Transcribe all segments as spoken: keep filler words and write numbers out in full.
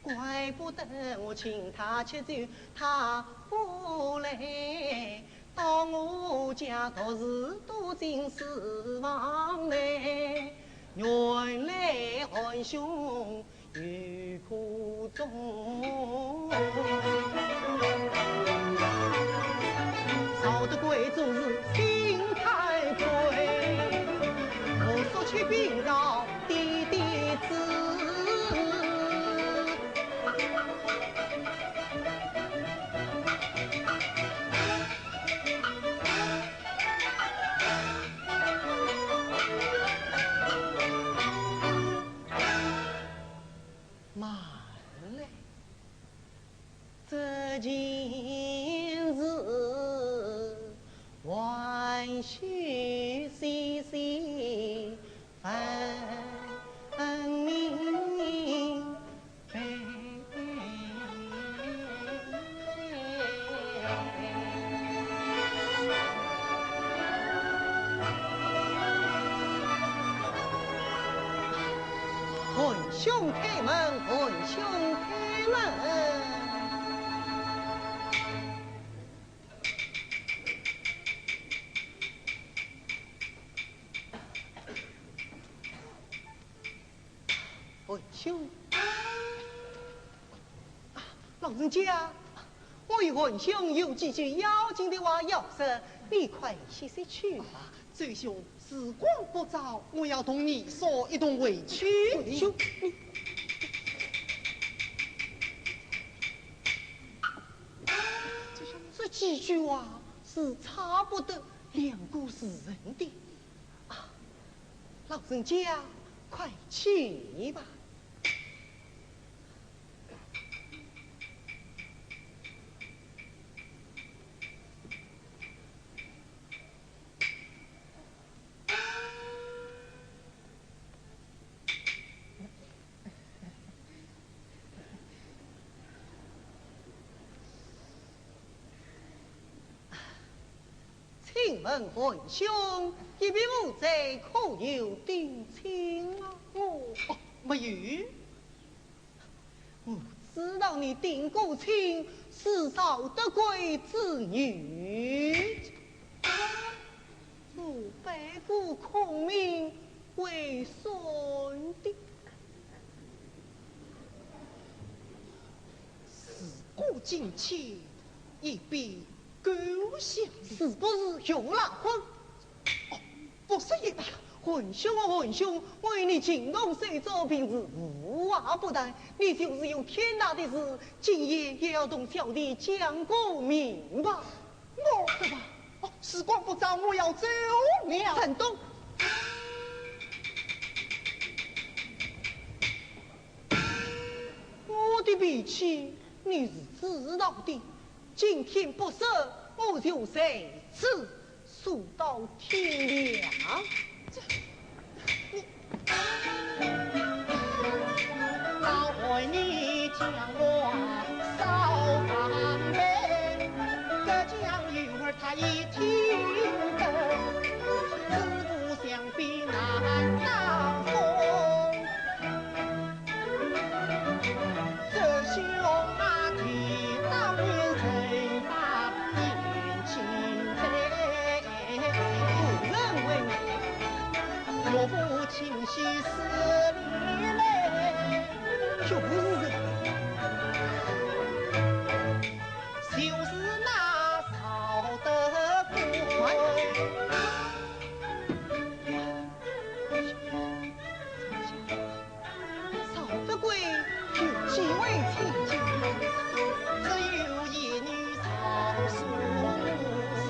怪不得我请他吃酒，他不来，到我家独自躲进书房来。原来韩兄有苦衷。赵德贵做事心太贵，我说起禀告 爹爹子。慢来，这件事 还须细细分明白。韩兄开门，韩兄开门。 韩兄。啊，老人家，我与韩兄有几句要紧的话要说，你快歇息去吧。周兄，时光不早，我要同你说一同回去。韩兄，你，这几句话是差不得两个时辰的。 啊，老人家，快去吧。 请问韩兄，一别无罪，可有定亲啊？我，哦，没有。我知道你定过亲，是赵德贵之女，我拜过孔明为孙的。事过境迁， 一笔勾销。是不是又赖婚？哦，不是也罢。韩兄啊，韩兄，我与你情同手足，平时无话不谈，你就是有天大的事，今夜也要同小弟讲个明白。我，是吧？哦，时光不早，我要走了。沈东，我的脾气你是知道的。 今天不说，我就在此说到天亮。这，你，老爱你将我少防备，这将有儿他一听得，四不相比难当风。 这兄啊，你当面承担姻亲罪，不能为难。岳父情系撕裂嘞，就是这个。就是那赵德贵。 赵德贵有几位亲家？只有一女赵素娥。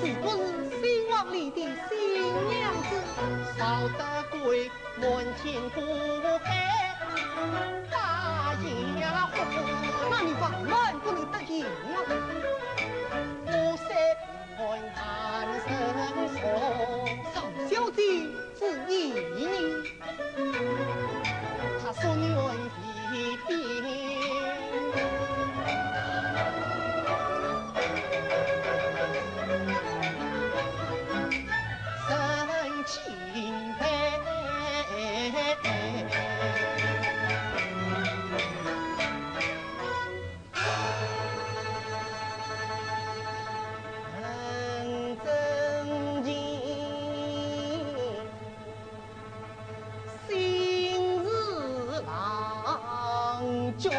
是不是新房里的新娘子？赵德贵满天不开大丫鬟。那你万万不能答应啊！我是 赵小姐之意呢？她所愿未定，真敬佩。情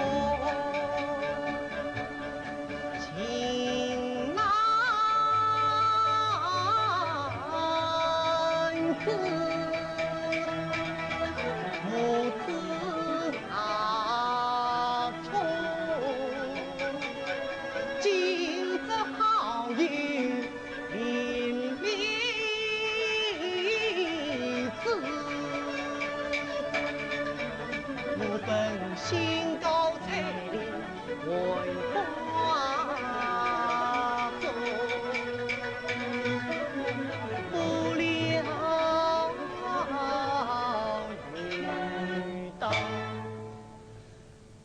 难自母子啊，从今只好有 灵迷子，我本心高才丽，为花种，不料遇到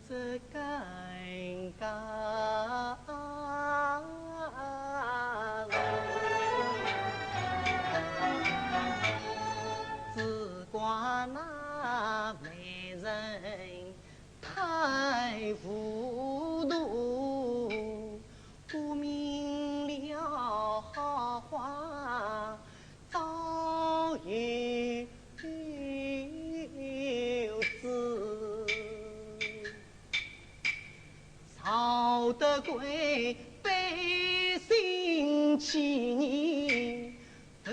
这尴尬。只怪那媒人太糊涂，不明了好坏， 早已知，吵得贵百姓起疑，头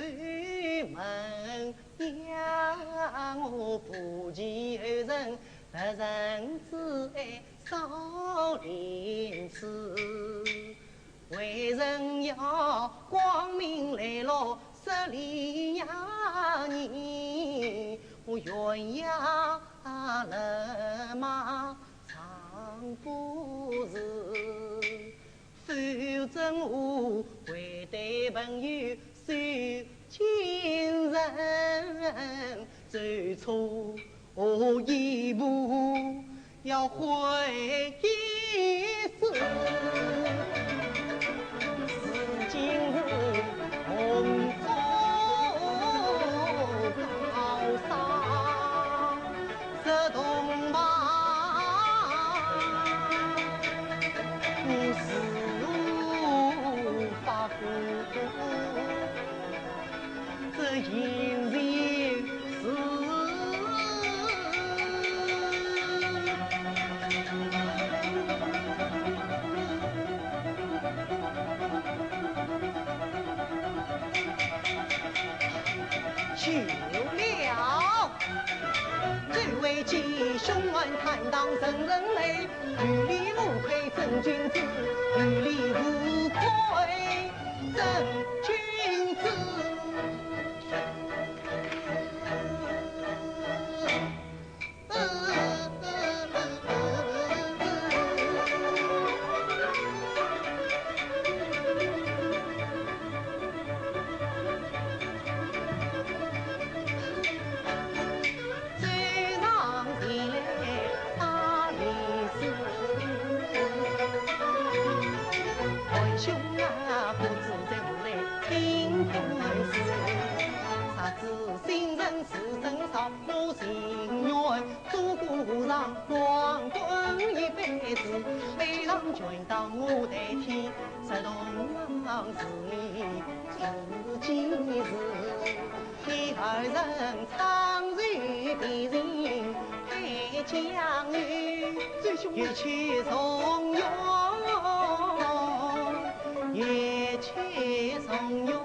门呀，我不及后人，不仁慈爱少廉耻。 为人要光明磊落，势利呀你，我冤呀勒马常不是，否则我会对朋友手牵人，走错 哦，一步要悔一世，如今是红烛高烧，这铜牌我是无法过。 这银钱是去了。这位吉凶案，坦荡人人美，有理无亏真君子，有理无亏真君子。 走上前来把礼数，为兄啊，不知在何来听官司，啥子新人事真少，我情愿做和尚光棍一辈子，悲伤全当我代替，直动是你自己事。 你二人常随别人配将与，一切从容，一切从容。